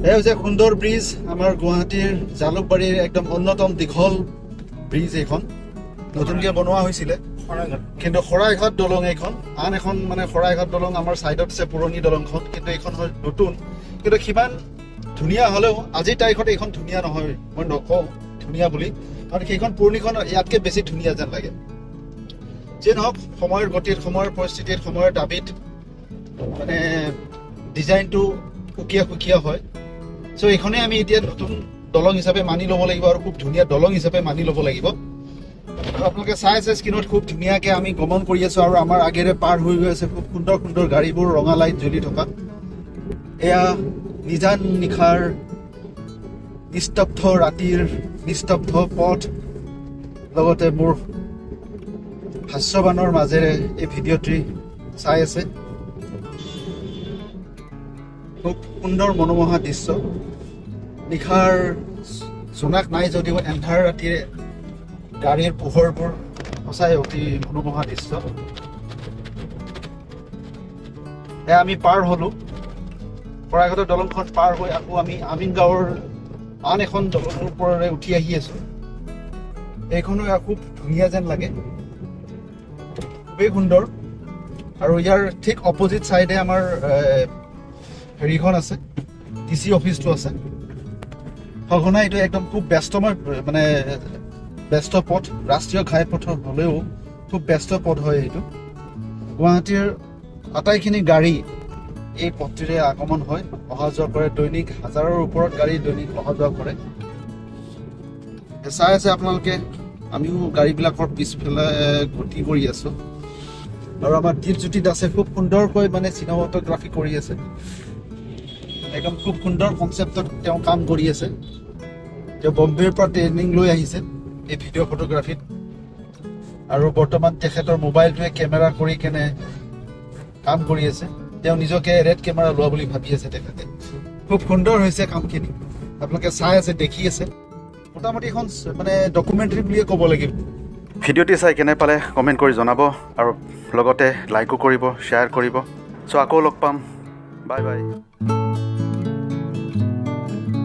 এয়া হৈছে সুন্দৰ ব্ৰিজ, আমাৰ গুৱাহাটীৰ জালুকবাৰীৰ একদম অন্যতম দীঘল ব্ৰিজ। এইখন নতুনকৈ বনোৱা হৈছিলে, কিন্তু শৰাইঘাট দলং এইখন আন এখন, মানে শৰাইঘাট দলং আমাৰ ছাইডত আছে পুৰণি দলংখন, কিন্তু এইখন হয় নতুন। কিন্তু সিমান ধুনীয়া হ'লেও আজিৰ তাৰিখত এইখন ধুনীয়া নহয়, মই নকওঁ ধুনীয়া বুলি, কাৰণ সেইখন পুৰণিখন ইয়াতকৈ বেছি ধুনীয়া যেন লাগে। যি নহওক, সময়ৰ গতিত, সময়ৰ পৰিস্থিতিত, সময়ৰ দাবীত মানে ডিজাইনটো সুকীয়া সুকীয়া হয়। চ' এইখনেই আমি এতিয়া নতুন দলং হিচাপে মানি ল'ব লাগিব আৰু খুব ধুনীয়া দলং হিচাপে মানি ল'ব লাগিব। আৰু আপোনালোকে চাই আছে স্ক্ৰীণত, খুব ধুনীয়াকৈ আমি গমন কৰি আছোঁ আৰু আমাৰ আগেৰে পাৰ হৈ গৈ আছে খুব সুন্দৰ সুন্দৰ গাড়ীবোৰ, ৰঙা লাইট জ্বলি থকা। এয়া নিজান নিশাৰ নিস্তব্ধ ৰাতিৰ নিস্তব্ধ পথ, লগতে মোৰ হাস্যবানৰ মাজেৰে এই ভিডিঅ'টি চাই আছে। খুব সুন্দৰ মনোমোহা দৃশ্য। নিশাৰ জোনাক নাই যদিও এন্ধাৰ ৰাতিৰ গাড়ীৰ পোহৰবোৰ সঁচাই অতি মনোমোহা দৃশ্য। এয়া আমি পাৰ হ'লো শৰাইঘাটৰ দলংখন, পাৰ হৈ আকৌ আমি আমিনগাঁৱৰ আন এখন দলঙৰ ওপৰেৰে উঠি আহি আছো। এইখনো খুব ধুনীয়া যেন লাগে, খুবেই সুন্দৰ। আৰু ইয়াৰ ঠিক অপজিট চাইডে আমাৰ হেৰিখন আছে, ডি চি অফিচটো আছে। সঘনাই এইটো একদম খুব ব্যস্তময়, মানে ব্যস্ত পথ, ৰাষ্ট্ৰীয় ঘাইপথ হ'লেও খুব ব্যস্ত পথ হয় এইটো। গুৱাহাটীৰ আটাইখিনি গাড়ী এই পথটিৰে আগমন হয়, অহা যোৱা কৰে। দৈনিক হাজাৰৰ ওপৰত গাড়ী দৈনিক অহা যোৱা কৰে। চাই আছে আপোনালোকে, আমিও গাড়ীবিলাকৰ পিছফালে গতি কৰি আছো আৰু আমাৰ দীপজ্যোতি দাসে খুব সুন্দৰকৈ মানে চিনেমাটোগ্ৰাফী কৰি আছে। একদম খুব সুন্দৰ কনচেপ্টত তেওঁ কাম কৰি আছে। তেওঁ বম্বেৰ পৰা ট্ৰেইনিং লৈ আহিছে এই ভিডিঅ' ফটোগ্ৰাফীত আৰু বৰ্তমান তেখেতৰ মোবাইলটোৱে কেমেৰা কৰি কেনে কাম কৰি আছে। তেওঁ নিজকে ৰেড কেমেৰা লোৱা বুলি ভাবি আছে তেখেতে। খুব সুন্দৰ হৈছে কামখিনি, আপোনালোকে চাই আছে, দেখি আছে। মোটামুটি এখন মানে ডকুমেণ্টাৰী বুলিয়ে ক'ব লাগিব। ভিডিঅ'টি চাই কেনে পালে কমেণ্ট কৰি জনাব আৰু লগতে লাইকো কৰিব, শ্বেয়াৰ কৰিব। চ' আকৌ লগ পাম, বাই বাই।